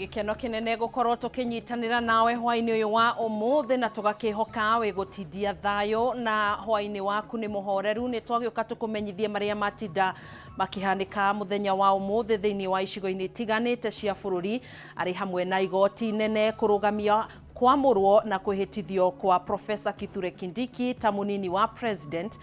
Gĩkeno kĩnene gũkorwo tũkĩnyitanĩra nawe hwaĩ-inĩ ũyũ wa ũmũthĩ na tũgakĩhoka wĩ gũtindia thayũ na hwaĩ-inĩ waku nĩ mũhoreru. Nĩ twagĩũka tũkũmenyithie marĩa matinda makĩhanĩka mũthenya wa ũmũthĩ thĩinĩ wa icigo-inĩ itiganĩte cia bũrũri, arĩ hamwe na igoti nene kũrũgamia kwamũrwo na kwĩhĩtithio kwa Professor Kithure Kindiki ta mũnini wa president.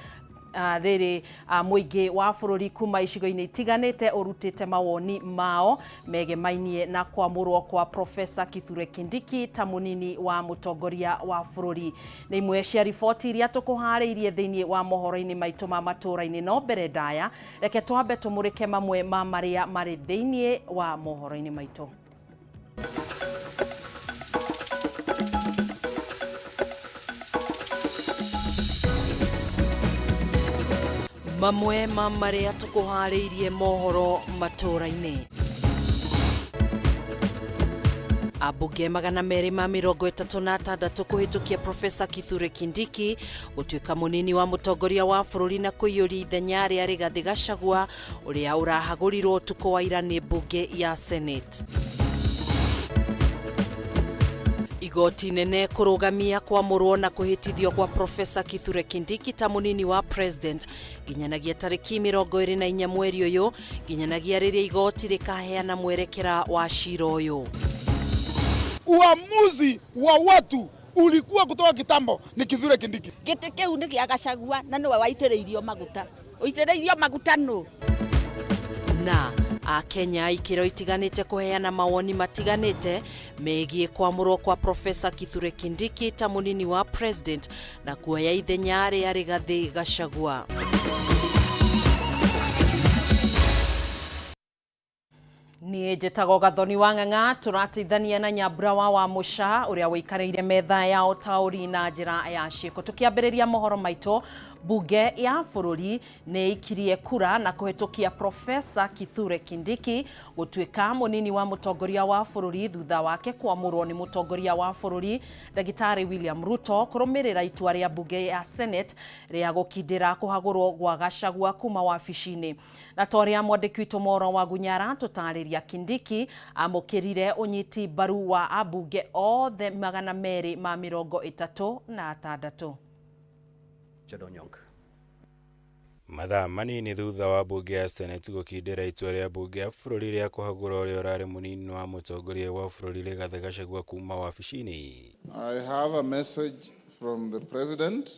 Rĩrĩ mũingĩ wa bũrũri kuma icigo-inĩ itiganĩte ũrutĩte mawoni mao megemainie na kwamũrwo kwa Professor Kithure Kindiki ta mũnini wa mũtongoria wa bũrũri. Nĩ imwe cia riboti iria tũkũharĩirie thĩinĩ wa mohoro-inĩ maitũ ma matũũra-inĩ, no mbere ndaya reke twambe tũmũrĩke mamwe ma marĩa marĩ thĩinĩ wa mohoro-inĩ maitũ. Mamwe ma marĩa tũkũharĩirie mohoro matũũra-inĩ. Ambunge 236 kũhĩtũkia Profesa Kithure Kindiki gũtuĩka mũnini wa mũtongoria wa bũrũri na kũiyũria ithenya rĩa Rigathĩ Gachagua ũrĩa ũrahagũrirwo ũtukũ wa ira nĩ mbunge ya Senate. Igoti nene kũrũgamia kwamũrwo na kwĩhĩtithio kwa Profesa Kithure Kindiki ta mũnini wa president nginyanagia tarĩki 24 mweri ũyũ, nginyanagia rĩrĩa igoti rĩkaheana mwerekera wa cira ũyũ. Uamuzi wa watu ulikuwa kutoka kitambo ni Kithure Kindiki. Gĩtĩ kĩu nĩ kĩa Gachagua na nĩwe waitĩrĩirio maguta. Ũitĩrĩirio maguta nũ? Na Akenya ikĩro itiganĩte kũheana mawoni matiganĩte megiĩ kwamũrwo kwa Profesa Kithure Kindiki ta mũnini wa president na kuoya ithenya rĩa Rigathĩ Gachagua. Niĩ njĩtagwo Gathoni wa Ng'ang'a, tũrateithania na Nyambura wa Wamũca ũrĩa ũikarĩire metha ya ũtaũri na njĩra ya ciĩko. Tũkĩambĩrĩria mohoro maitũ, mbunge ya bũrũri nĩ ikirie kura na kũhĩtũkia Profesa Kithure Kindiki gũtuĩka mũnini wa mũtongoria wa bũrũri thutha wake kwamũrwo nĩ mũtongoria wa bũrũri Ndagĩtarĩ William Ruto kũrũmĩrĩra itua rĩa mbunge ya Senate rĩa gũkindĩra kũhagũrwo gwa Gachagua kuma wabici-inĩ. Na ta ũrĩa mwandĩki witũ Moro wa Gunyara tũtarĩria, Kindiki amũkĩrire ũnyiti mbaru wa ambunge othe 236. Mathaa manini thutha wa mbunge ya Senate gũkindĩra itua rĩa mbunge ya bũrũri rĩa kũhagũra ũrĩa ũrarĩ mũnini wa mũtongoria wa bũrũri Rigathĩ Gachagua kuma wabici-inĩ. I have a message from the president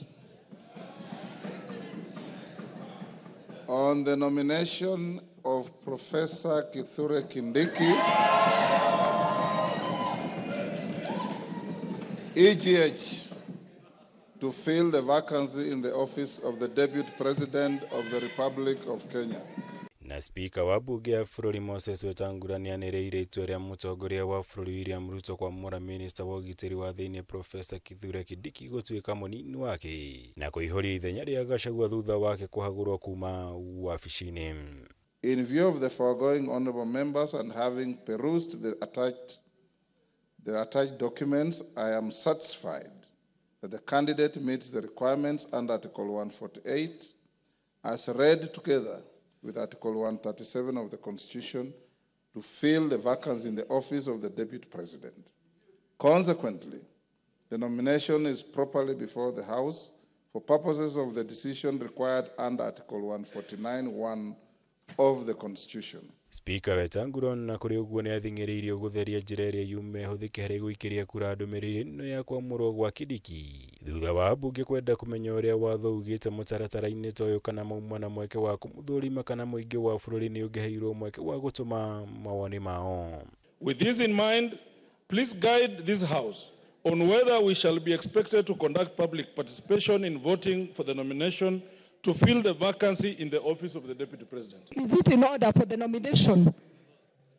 on the nomination of Professor Kithure Kindiki, EGH, to fill the vacancy in the office of the Deputy President of the Republic of Kenya. Na spika wa mbunge ya bũrũri Moses Wetangula nĩanĩrĩire itua rĩa mũtongoria wa bũrũri William Ruto kwamũra minista wa ũgitĩri wa thĩinĩ Profesa Kithure Kindiki gũtuĩka mũnini wake na kũihũria ithenya rĩa Gachagua thutha wake kũhagũrwo kuma wabici-inĩ. In view of the foregoing, honorable members, and having perused the attached documents, I am satisfied that the candidate meets the requirements under Article 148 as read together with Article 137 of the Constitution to fill the vacancy in the office of the Deputy President. Consequently, the nomination is properly before the House for purposes of the decision required under Article 149.1 of the Constitution. Spika Wetangula ona kũrĩ ũguo nĩathing'ĩrĩirio gũtheria njĩra ĩrĩa yume ĩhũthĩke harĩ gũikĩria kura ndũmĩrĩri ĩno ya kwamũrwo gwa Kindiki thutha wa ambunge kwenda kũmenya ũrĩa watho ugĩte mũtaratara-inĩ ta ũyũ, kana mauma na mweke wa kũmũthũrima kana mũingĩ wa bũrũri nĩ ũngĩheirwo mweke wa gũtũma mawoni mao. With this in mind, please guide this House on whether we shall be expected to conduct public participation in voting for the nomination to fill the vacancy in the office of the Deputy President. Is it in order for the nomination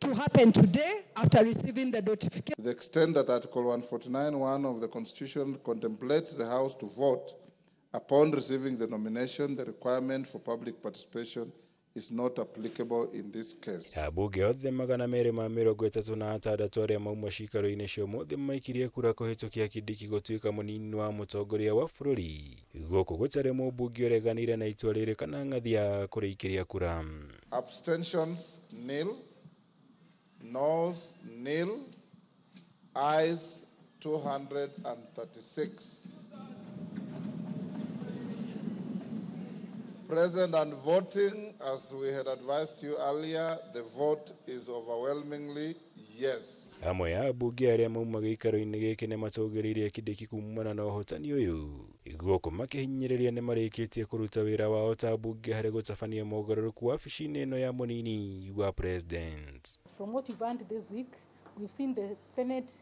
to happen today after receiving the notification? To the extent that Article 149.1 of the Constitution contemplates the House to vote upon receiving the nomination, the requirement for public participation is not applicable in this case. Ambunge othe 236 arĩa mauma cikaro-inĩ cia ũmũthĩ maikirie kura kũhĩtũkia Kindiki gũtuĩka mũnini wa mũtongoria wa bũrũri, gũkũ gũtarĩ mũmbunge ũreganire na itua rĩrĩ kana ng'athia kũrĩikĩria kura. Abstentions nil, noes nil. Ayes 236. Present and voting, as we had advised you earlier, the vote is overwhelmingly yes. Amwe a ambunge arĩa mauma gĩikaro-inĩ gĩkĩ nĩ matũgĩrĩirie Kindiki kumana na ũhotani ũyũ, gũkũ makĩhinyĩrĩria nĩmarĩkĩtie kũruta wĩra wao ta ambunge harĩ gũtabania mogarũrũku wabici-inĩ ĩno ya mũnini wa president. From what we've learned this week, we've seen the Senate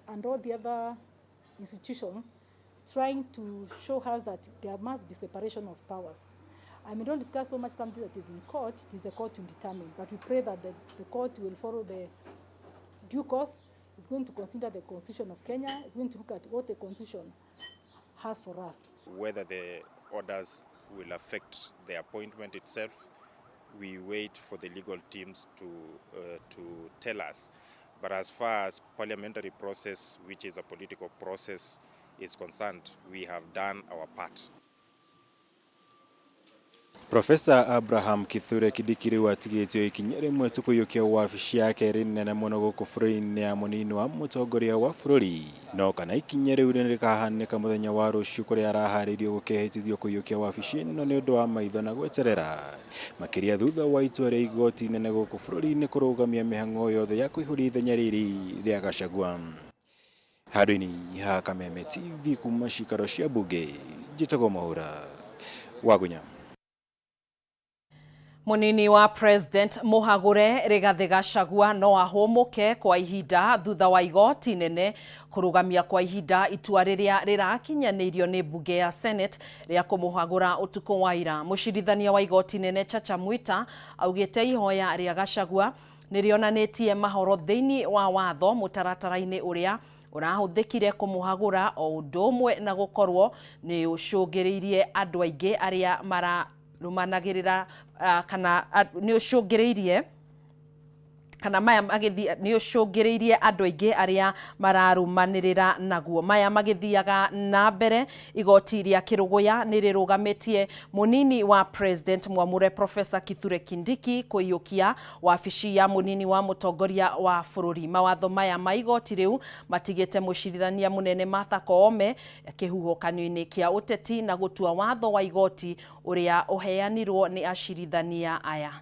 and all the other institutions trying to show us that there must be separation of powers. I mean, don't discuss so much something that is in court, it is the court to determine. But we pray that the court will follow the due course, it's going to consider the Constitution of Kenya, it's going to look at what the Constitution has for us. Whether the orders will affect the appointment itself, we wait for the legal teams to tell us. But as far as parliamentary process, which is a political process, is concerned, we have done our part. Profesa Abraham Kithure Kindiki rĩu atigĩtio ikinya rĩmwe tu kũiyũkia wabici yake ĩrĩ nene mũno gũkũ bũrũri-inĩ ya mũnini wa mũtongoria wa bũrũri, no kana ikinya rĩu nĩrĩkahanĩka mũthenya wa rũciũ kũrĩa araharĩirio gũkehĩtithio kũiyũkia wabici ĩno nĩ ũndũ wa maitho na gweterera, makĩria thutha wa itua rĩa igoti inene gũkũ bũrũri-inĩ kũrũgamia mĩhang'o yothe ya kũihũria ithenya rĩrĩ rĩa Gachagua. Handũ-inĩ ha Kameme TV kuma cikaro cia bunge, njĩtagwo Mwaũra Wagunya. Munini wa President Muhagure Rigathi Gachagua no ahũmũke kwa ihinda thutha wa igoti nene kũrũgamia kwa ihinda itua rĩrĩa rĩrakinyanĩirio nĩ mbunge ya Senate rĩa kũmũhagũra ũtukũ wa ira. Mũcirithania wa igoti nene Chacha Mwita augĩte ihoya rĩa Gachagua nĩ rĩonanĩtie mahoro thĩinĩ wa watho mũtaratara-inĩ ũrĩa ũrahũthĩkire kũmũhagũra o ũndũ ũmwe na gũkorwo nĩ ũcũngĩrĩirie andũ aingĩ arĩa mara rumanagirira kana nĩ ũcũngĩrĩirie kana maya magĩthiĩ nĩ ũcũngĩrĩirie andũ aingĩ arĩa mararũmanĩrĩra naguo. Maya magĩthiaga na mbere, igoti rĩa Kĩrũgũya nĩ rĩrũgamĩtie mũnini wa President Mwamũre Professor Kithure Kindiki kũiyũkia wabici ya mũnini wa mũtongoria wa bũrũri. Mawatho maya ma igoti rĩu matigĩte mũcirithania mũnene Martha Koome kĩhuhũkanio-inĩ kĩa ũteti na gũtua watho wa igoti ũrĩa ũheanirwo nĩ acirithania aya.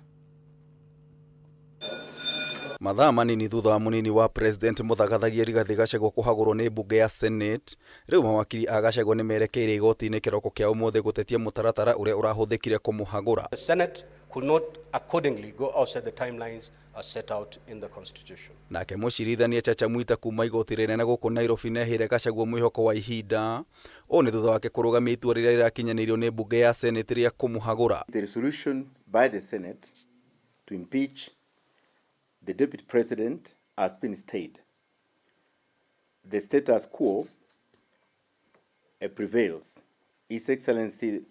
Mathaa manini thutha wa munini wa President Muthagathagia Rigathi Gachagua kũhagũrwo nĩ mbunge ya Senate, rĩu mawakiri a Gachagua nĩ merekeire igoti-inĩ kĩroko kĩa ũmũthĩ gũtetia mũtaratara ũrĩa ũrahũthĩkire kũmũhagũra. The Senate could not accordingly go outside the timelines as set out in the Constitution. Nake mũcirithania Chacha Mwita kuma igoti rĩnene gũkũ Nairobi nĩaheire Gachagua mwĩhoko wa ihinda. Ũũ nĩ thutha wake kũrũgamia itua rĩrĩa rĩrakinyanĩirio nĩ mbunge ya Senate rĩa kũmũhagũra. The resolution by the Senate to impeach the Deputy President has been stayed. The status quo prevails. His Excellency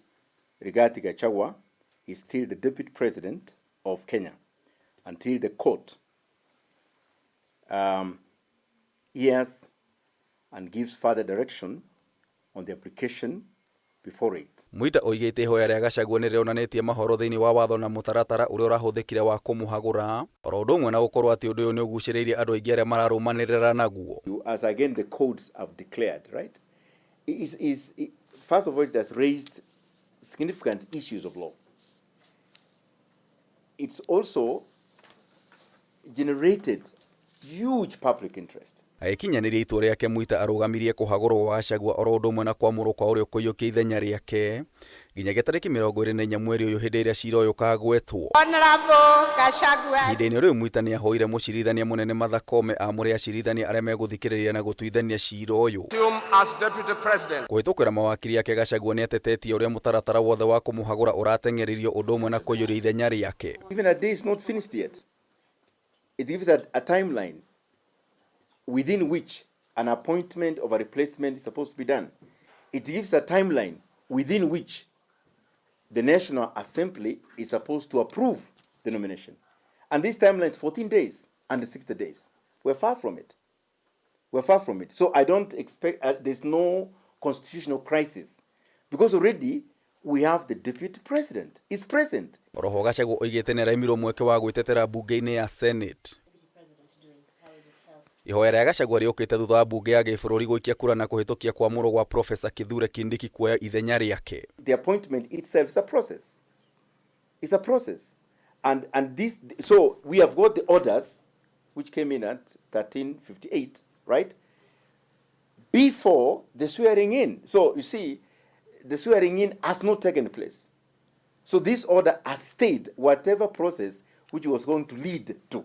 Rigathi Gachagua is still the Deputy President of Kenya until the court hears and gives further direction on the application before it. Mwita oigĩte ihoya rĩa Gachagua nĩ rĩonanĩtie mahoro thĩinĩ wa watho na mũtaratara ũrĩa ũrahũthĩkire wa kũmũhagũra, oro ũndũ ũmwe na gũkorwo atĩ ũndũ ũyũ nĩ ũgucĩrĩirie andũ aingĩ arĩa mararũmanĩrĩra naguo. As again the codes have declared, right? First of all, it has raised significant issues of law. It's also generated huge public interest. Agĩkinyanĩria itua rĩake, Mwita arũgamirie kũhagũrwo gwa Gachagua oro ũndũ ũmwe na kwamũrwo kwa ũrĩa ũkũiyũkia ithenya rĩake nginyagia tarĩki 24 mweri ũyũ hĩndĩ ĩrĩa cira ũyũ ũkagwetwo. Ihinda-inĩ rĩu Mwita nĩahoire mũcirithania mũnene Martha Koome amũre acirithania arĩa megũthikĩrĩria na gũtuithania cira ũyũ. Kũhĩtũkĩra mawakiri ake, Gachagua nĩatetetie ũrĩa mũtaratara wothe wa kũmũhagũra ũrateng'eririo ũndũ ũmwe na kũiyũria ithenya rĩake. Even a day is not finished yet. It gives a timeline within which an appointment of a replacement is supposed to be done. It gives a timeline within which the National Assembly is supposed to approve the nomination. And this timeline is 14 days and 60 days. We're far from it. We're far from it. So I don't expect, there's no constitutional crisis because already we have the deputy president. He's present. Oroho Gachagua oigĩte nĩaraimirwo mweke wa gwĩtetera mbunge-inĩ ya Senate. Ihoya rĩa Gachagua rĩũkĩte thutha wa mbunge ya gĩbũrũri gũikia kura na kũhĩtũkia kwamũrwo gwa Professor Kithure Kindiki kuoya ithenya rĩake. The appointment itself is a process. It's a process. And this, so we have got the orders, which came in at 13:58, right? Before the swearing in. So you see, the swearing in has not taken place. So this order has stayed whatever process which was going to lead to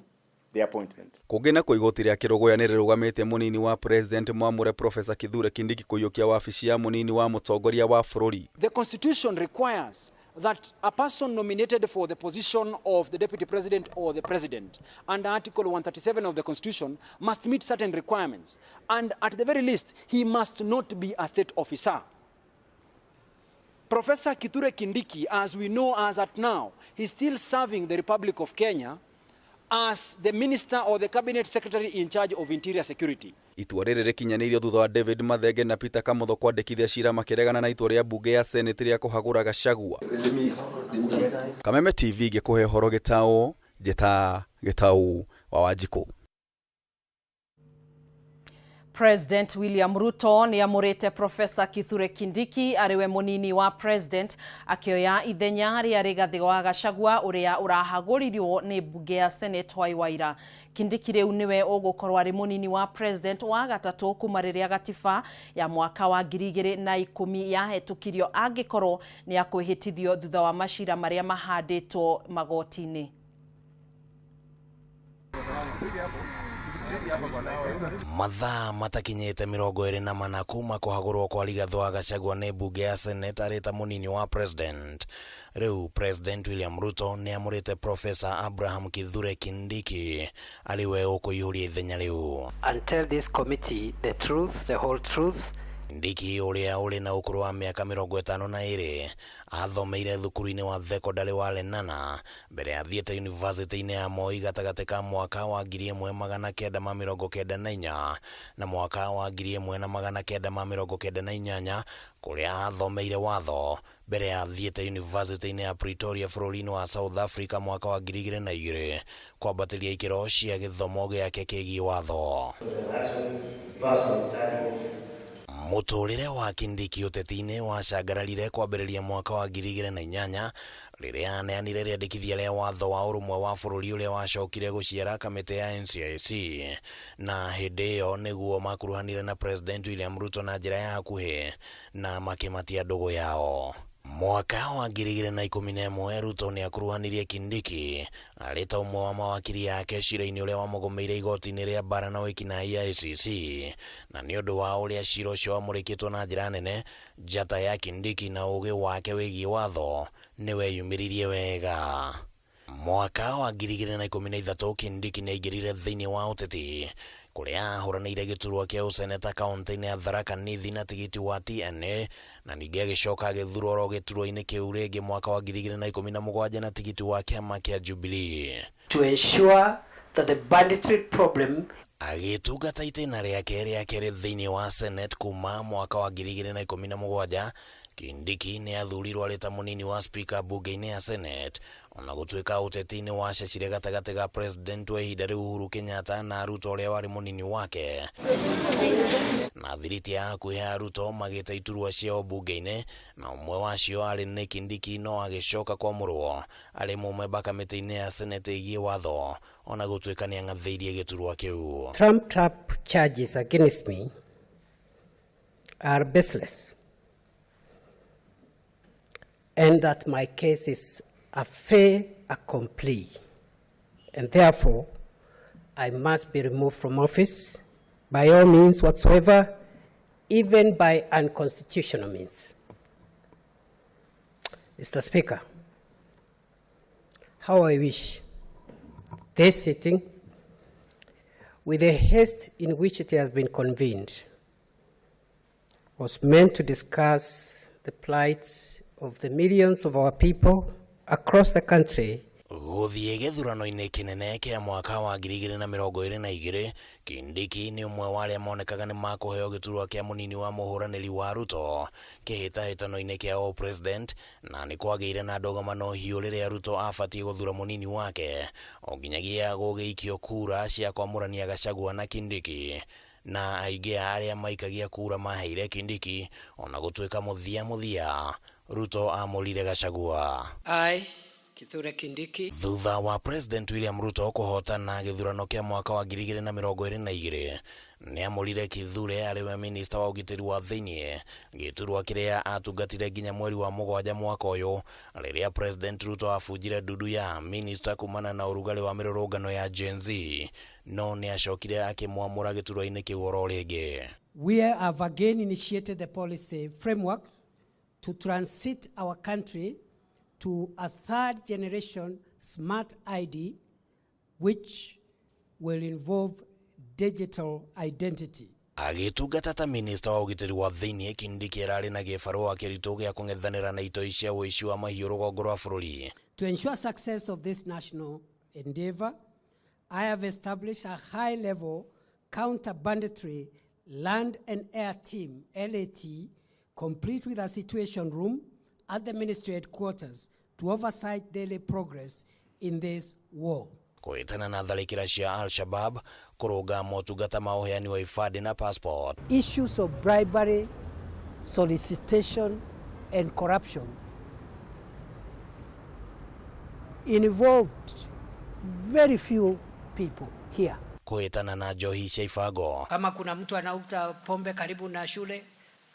the appointment. Kũngĩ nakuo igoti rĩa Kĩrũgũya nĩ rĩrũgamĩtie mũnini wa president mwamũre Professor Kithure Kindiki kũiyũkia wabici ya mũnini wa mũtongoria wa bũrũri. The Constitution requires that a person nominated for the position of the deputy president or the president under Article 137 of the Constitution must meet certain requirements. And at the very least, he must not be a state officer. Professor Kithure Kindiki, as we know as at now, he's still serving the Republic of Kenya as the minister or the cabinet secretary in charge of interior security. Itua rĩrĩ rĩkinyanĩirio thutha wa David Mathenge na Peter Kamotho kwandĩkithia cira makĩregana na itua rĩa mbunge ya Senate rĩa kũhagũra Gachagua. Kameme TV ngĩkũhe ũhoro gĩtaũ, njĩta Gĩtaũ wa Wanjikũ. President William Ruto nĩ amũrĩte Professor Kithure Kindiki arĩ we mũnini wa president, akĩoya ithenya rĩa Rigathĩ wa Gachagua ũrĩa ũrahagũrirwo nĩ mbunge ya Senate hwai wa ira. Kindiki rĩu nĩwe ũgũkorwo arĩ mũnini wa president wa gatatũ kuma rĩrĩa gatiba ya mwaka wa 2010 yahetũkirio, angĩkorwo nĩ akwĩhĩtithio thutha wa macira marĩa mahandĩtwo magoti-inĩ. Mathaa matakinyĩte 24 kuma kũhagũrwo kwa Rigathĩ wa Gachagua nĩ mbunge ya Senate arĩ ta mũnini wa president, rĩu President William Ruto nĩ amũrĩte Professor Abraham Kithure Kindiki arĩ we ũkũiyũria ithenya rĩu. And tell this committee the truth, the whole truth. Kindiki ũrĩa ũrĩ na ũkũrũ wa mĩaka 52 athomeire thukuru-inĩ wa thekondarĩ wa Lenana mbere athiĩte yunivasĩtĩ-inĩ ya Moi gatagatĩ ka mwaka wa 1994 na mwaka wa 1998, kũrĩa athomeire watho mbere ya athiĩte yunivasĩtĩ-inĩ ya Pretoria bũrũri-inĩ wa South Africa mwaka wa 2002 kwambatĩria ikĩro cia gĩthomo gĩake kĩgiĩ watho. Mũtũrĩre wa Kindiki ũteti-inĩ wacangararire kwambĩrĩria mwaka wa 2008 rĩrĩa aneanire rĩandĩkithia rĩa watho wa ũrũmwe wa bũrũri ũrĩa wacokire gũciara kamĩtĩ ya NCIC, na hĩndĩ ĩyo nĩguo makuruhanire na President William Ruto na njĩra ya hakuhĩ na makĩmatia ndũgũ yao. Mwaka wa 2011 Ruto nĩ akuruhanirie Kindiki arĩ ta ũmwe wa mawakiri ake cira-inĩ ũrĩa wamũgũmĩire igoti-inĩ rĩa bara na wĩkinaĩ ya ICC, na nĩ ũndũ wa ũrĩa cira ũcio wamũrĩkĩtwo na njĩra nene, njata ya Kindiki na ũgĩ wake wĩgiĩ watho nĩ weyumĩririe wega. Mwaka wa 2013 Kindiki nĩ aingĩrire thĩinĩ wa ũteti kũrĩa ahũranĩire gĩturwa kĩa ũseneta kaunti-inĩ ya Tharaka Nithi na tigiti wa TNA, na ningĩ agĩcoka agĩthurwo oro gĩturwa-inĩ kĩu rĩngĩ mwaka wa 2017 na tigiti wa kĩama kĩa Jubilee. To ensure that the banditry problem Agĩtungata itĩna rĩake rĩa kerĩ thĩinĩ wa Senate kuma mwaka wa 2017, Kindiki nĩ athurirwo arĩ ta mũnini wa speaker mbunge-inĩ ya Senate, ona gũtuĩka ũteti-inĩ wacecire gatagatĩ ga president wa ihinda rĩu Uhuru Kenyatta na Ruto ũrĩa warĩ mũnini wake, na thiriti ya hakuhĩ ya Ruto magĩte iturwa ciao mbunge-inĩ, na ũmwe wacio arĩ nĩ Kindiki, no agĩcoka kwamũrwo arĩ mũmemba kamĩtĩ-inĩ ya Senate ĩgiĩ watho ona gũtuĩka nĩ ang'athĩirie gĩturwa kĩu. Trumped up charges against me are baseless and that my case is a fait accompli, and therefore I must be removed from office by all means whatsoever, even by unconstitutional means. Mr. Speaker, how I wish this sitting, with the haste in which it has been convened, was meant to discuss the plight of the millions of our people across the country. Gũthiĩ gĩthurano-inĩ kĩnene kĩa mwaka wa 2022, Kindiki nĩ ũmwe wa arĩa monekaga nĩ makũheo gĩturwa kĩa mũnini wa mũhũranĩri wa Ruto kĩhĩtahĩtano-inĩ kĩa ũ-president, na nĩ kwagĩire na ndũgamano hiũ rĩrĩa Ruto abatiĩ gũthura mũnini wake o nginyagia gũgĩikio kura cia kwamũrania Gachagua na Kindiki, na aingĩ a arĩa maikagia kura maheire Kindiki ona gũtuĩka mũthia mũthia Ruto amũrire Gachagua. I, Kithure Kindiki. Thutha wa President William Ruto kũhootana gĩthurano kĩa mwaka wa 2022, nĩ amũrire Kithure arĩ we minista wa ũgitĩri wa thĩinĩ, gĩturwa kĩrĩa atungatire nginya mweri wa mũgwanja mwaka ũyũ, rĩrĩa President Ruto abunjire ndundu ya minista kumana na ũrugarĩ wa mĩrũrũngano ya Gen Z, no nĩ acokire akĩmwamũra gĩturwa-inĩ kĩu oro rĩngĩ. We have again initiated the policy framework to transit our country to a third generation smart ID, which will involve digital identity. Agĩtungata ta minista wa ũgitĩri wa thĩinĩ, Kindiki ararĩ na gĩbarũa kĩritũ gĩa kũng'ethanĩra na itoi cia ũici wa mahiũ rũgongo rwa bũrũri. To ensure success of this national endeavor, I have established a high-level counter-banditry land and air team, LAT, complete with a situation room at the ministry headquarters to oversight daily progress in this war. Kũhĩtana na tharĩkĩra cia Al-Shabab, kũrũnga motungata ma ũheani wa ibandĩ na passport. Issues of bribery, solicitation and corruption involved very few people here. Kũhĩtana na njohi cia ibango. Kama kuna mtu anauza pombe karibu na shule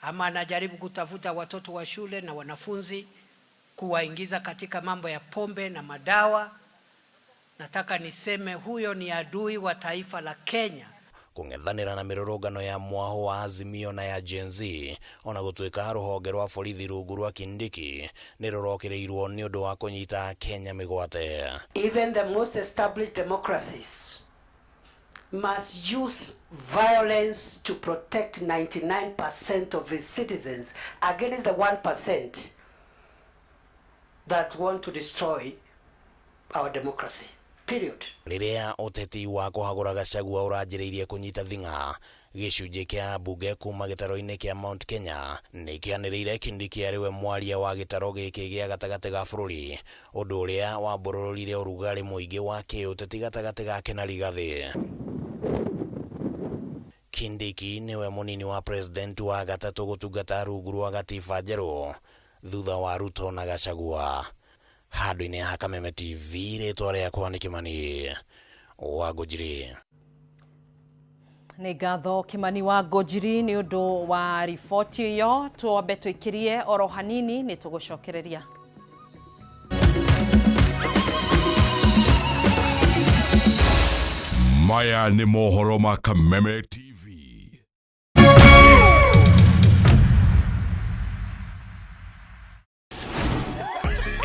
ama anajaribu kutafuta watoto wa shule na wanafunzi kuwaingiza katika mambo ya pombe na madawa, nataka niseme huyo ni adui wa taifa la Kenya. Kũng'ethanĩra na mĩrũrũngano ya mwaho wa Azimio na ya Gen Z, ona gũtuĩka rũhonge rwa borithi rungu rwa Kindiki nĩ rũrokĩrĩirwo nĩ ũndũ wa kũnyita Kenya mĩgwate. Even the most established democracies must use violence to protect 99% of its citizens against the 1% that want to destroy our democracy. Period. Rĩrĩa ũteti wa kũhagũra Gachagua ũranjĩrĩirie kũnyita thing'a, gĩcunjĩ kĩa ambunge kuma gĩtaro-inĩ kĩa Mount Kenya nĩ kĩanĩrĩire Kindiki arĩ we mwaria wa gĩtaro gĩkĩ gĩa gatagatĩ ga bũrũri, ũndũ ũrĩa wambũrũrire ũrugarĩ mũingĩ wa kĩũteti gatagatĩ gake na Rigathĩ. Kindiki nĩwe mũnini wa president wa gatatũ gũtungata rungu rwa gatiba njerũ thutha wa Ruto na Gachagua. Handũ-inĩ ha Kameme TV, rĩtwa rĩakwa nĩ Kimani wa Ngũnjiri. Nĩ ngatho Kimani wa Ngũnjiri nĩ ũndũ wa riboti ĩyo. Twambe tũikĩrie oro hanini nĩ tũgũcokereria. Maya nĩ mohoro ma Kameme TV.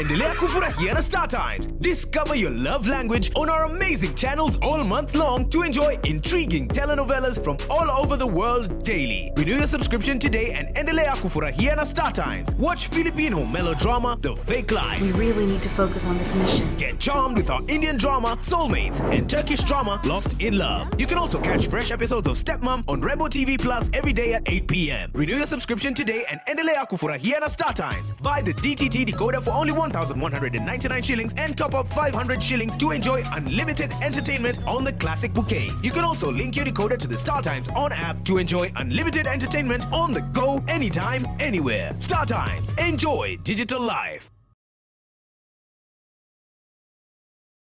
Endelea kufurahia na Star Times. Discover your love language on our amazing channels all month long to enjoy intriguing telenovelas from all over the world daily. Renew your subscription today and endelea kufurahia na Star Times. Watch Filipino melodrama The Fake Life. We really need to focus on this mission. Get charmed with our Indian drama Soulmates and Turkish drama Lost in Love. You can also catch fresh episodes of Stepmom on Rainbow TV Plus every day at 8 p.m. Renew your subscription today and endelea kufurahia na Star Times. Buy the DTT decoder for only 1,199 shillings and top up 500 shillings to enjoy unlimited entertainment on the Classic Bouquet. You can also link your decoder to the Star Times On app to enjoy unlimited entertainment on the go, anytime, anywhere. Star Times. Enjoy digital life.